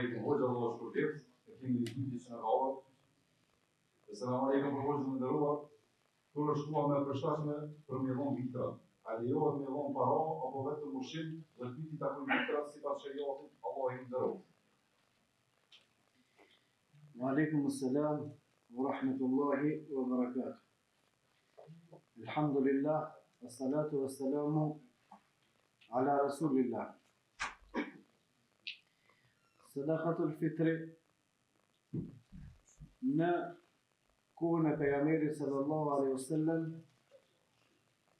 alejkum hoxhë, Allahu ju shpërbleftë, e kemi një pyetje që na ka ardhur. Selam alejkum për hoxhën e nderuar. Kur është koha më e përshtatshme për me dhon vitrat? A lejohet me dhon para apo vetëm ushqim dhe kujt i takojnë vitrat sipas sheriatit? Allahu ju nderoftë. Wa alaikum assalam wa rahmatullahi wa barakatuh. Alhamdulillah, wassalatu wassalamu ala rasulillah. Sadakatul fitri në kohën e pejgamberit sallallahu alaihi wasallam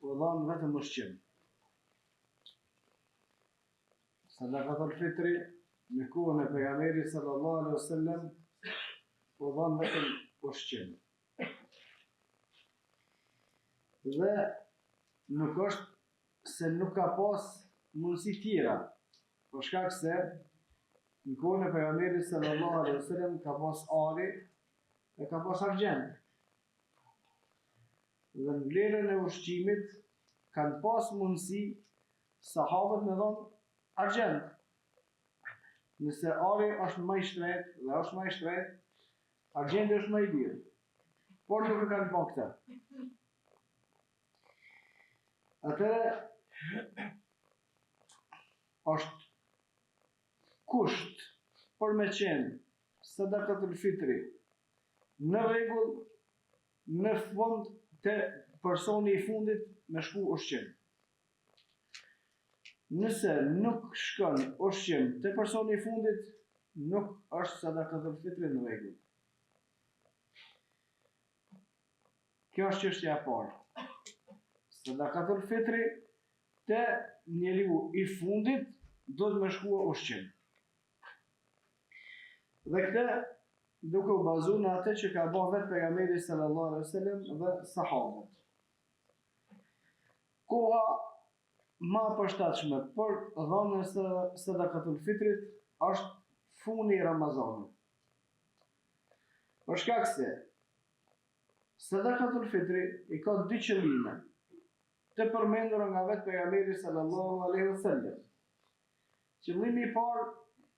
u dhanë vetëm ushqim. Sadakatul fitri në kohën e pejgamberit sallallahu alaihi wasallam u dhanë vetëm ushqim. Dhe nuk është se nuk ka pas mundësi tjera, për shkak se në kohën e pejgamberit sallallahu alaihi wasallam ka pas ari e ka pas argjend. Dhe në vlerën e ushqimit kanë pas mundësi sahabët me dhon argjend. Nëse ari është më i shtrenjtë dhe është më i shtrenjtë, argjendi është më i lirë. Por nuk e kanë bërë këtë. Atëherë është kusht për me qenë sadakatul fitri në rregull në fund te personi i fundit me shku ushqim. Nëse nuk shkon ushqim te personi i fundit, nuk është sadakatul fitri në rregull. Kjo është çështja e parë. Sadakatul fitri te njeriu i fundit duhet me shkua ushqim. Dhe këtë duke u bazu në atë që ka ba vetë pejgamberi sallallahu alaihi wasallam dhe sahabët. Koha ma e përshtatshme për dhënien e sadakatul fitrit është funi i Ramazanit. Për shkak se Sadakatul fitri i ka dy qëllime të përmendura nga vetë pejgamberi sallallahu alaihi wasallam. Qëllimi i parë,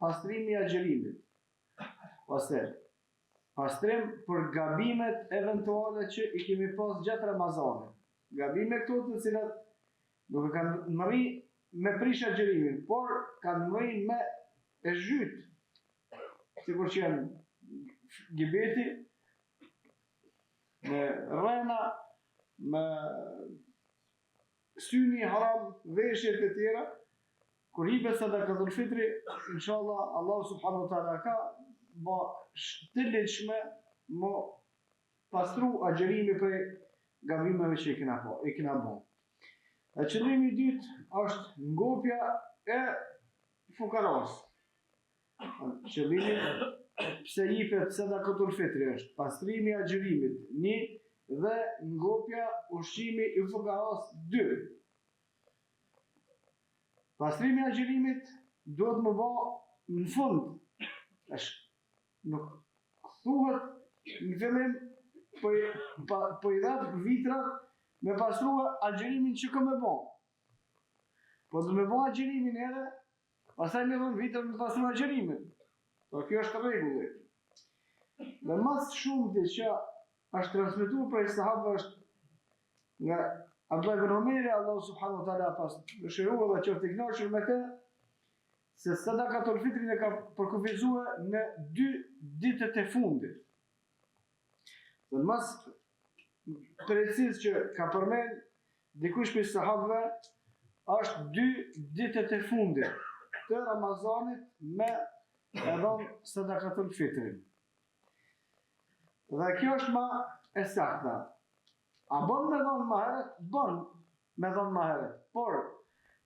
pastrimi i agjërimit, ose pastrim për gabimet eventuale që i kemi pas gjatë Ramazanit. Gabime këto të cilat nuk e kanë mrri me prish agjërimin, por kanë mrri me e zhyt, sikur që janë gibeti, me rrena, me syni haram, veshjet e tjera, kur jipet sadakatul fitri, inshallah, Allahu subhanahu wa taala ka ba të ligjshme m'u pastru agjërimi prej gabimeve që i kena po, i kena bo. E qëllimi i dytë është ngopja e fukaras. Qëllimi pse jipet sadakatul fitri është pastrimi i agjërimit, një, dhe ngopja ushqimi i fukaras, dy. Pastrimi i agjërimit duhet me ba në fund. Është nuk thuhet në fillim po i, pa, po i jap vitrat me pastrua agjërimin që ka me bo. Po do me bo agjërimin edhe, Pastaj me dhënë vitrat me pastru agjërimin. Po kjo është rregulli. Dhe më së shumti që është transmetuar prej sahabëve është nga Abdullah ibn Omeri, Allahu subhanahu wa taala pastë mëshiruar dhe qoftë i kënaqur me të, se sadakatul fitrin e ka përkufizuar në dy ditët e fundit. Dhe më preciz që ka përmend dikush prej sahabëve është dy ditët e fundit të Ramazanit me e dhon sadakatul fitrin. Dhe kjo është ma e sakta. A bon me dhon ma herët? Bon me dhon ma herët. Por,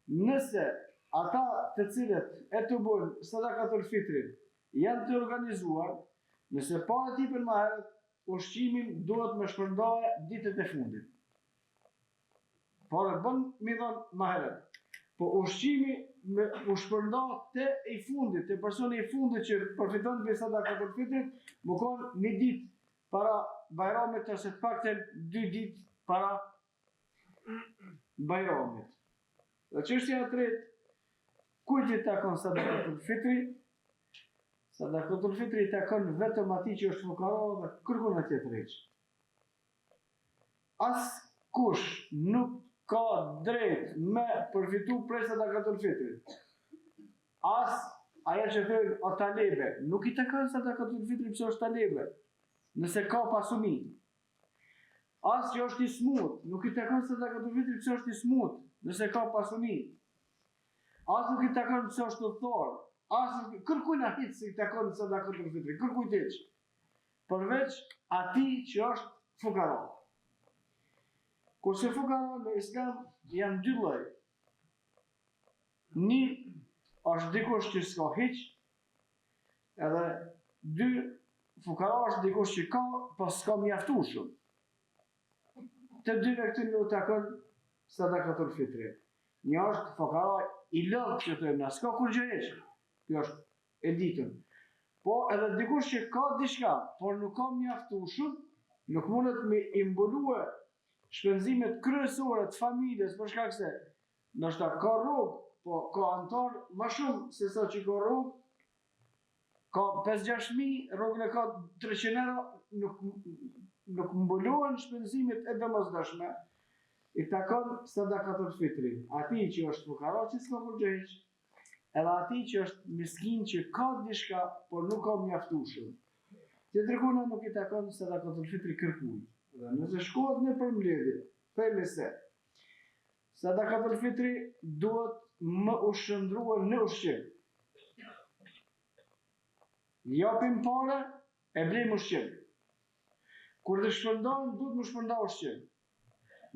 nëse ata të cilët e tubojnë sadakatul fitrin janë të organizuar, nëse paret jipen ma herët, ushqimin duhet me shpërnda ditët e fundit. Paret bon m'i dhon ma herët. Po ushqimi me u shpërnda te i fundit, te personi i fundit që përfiton prej sadakatul fitrit, me kon një ditë para Bajramit ose të paktën dy ditë para Bajramit. Dhe çështja e tretë, kujt i takon sadakatul fitri? Sadakatul fitri i takon vetëm atij që është fukara dhe kërkujna tjetër hiç. Askush nuk ka drejt me përfitu prej sadakatul fitrit. As ajo që thojnë o talebe, nuk i takon sadakatul fitri pse është talebe, nëse ka pasuni. As që është i smut, nuk i takon sadakatul fitri pse është i smut, nëse ka pasuni. As nuk i takon pse është udhëtar, as nuk kërkujna hiç s'i takon sadakatul fitri, kërkujt hiç. Përveç atij që është fukara. Kurse fukara në islam janë dy lloj. Një është dikush që s'ka hiç, edhe dy fukara është dikush që ka, po s'ka mjaftueshëm. Të dyve këtyne u takon sadakatul fitri. Një është fukara i lodhë që thojmë na, s'ka kurgjë hiç. Kjo është e ditun. Po edhe dikush që ka diçka, por nuk ka mjaftueshëm, nuk mundet me i mbulue shpenzimet kryesore të familjes për shkak se ndoshta ka rrogë, po ka anëtar më shumë se sa që ka rrogë, Ka 5-6 fëmijë, rrogën e ka 300 euro, nuk nuk mbulohen shpenzimet e domosdoshme, i takon sadakatul fitri, atij që është fukara që s'ka kurgjë hiç, edhe atij që është miskin që ka diçka, por nuk ka mjaftueshëm. Tjetërkujna nuk i takon sadakatul fitri kërkujt. Dhe nëse shkohet në përmbledhje, themi se Sadakatul fitri duhet me u shndërrua në ushqim. Japim pare, e blejmë ushqim. Kur të shpërndajmë, duhet me shpërnda ushqim.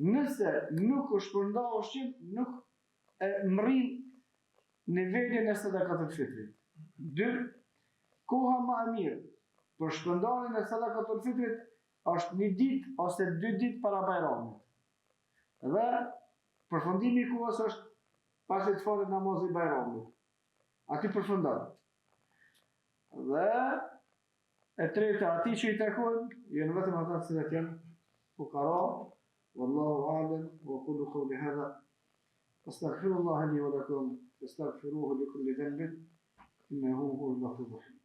Nëse nuk u shpërnda ushqim, nuk e mrrin nivelin e sadakatul fitrit. Dy, koha ma e mirë për shpërndarjen e sadakatul fitrit është një ditë ose dy ditë para Bajramit. Dhe përfundimi i kohës është pasi të falet namazi i Bajramit. Aty përfundon. Dhe e treta, atij që i takon, janë vetëm ata të cilët janë fukara, wallahu a'lam wa aqulu qawli hadha astaghfirullah li wa lakum fastaghfiruhu li kulli dhanbin innahu huwal ghafurur rahim.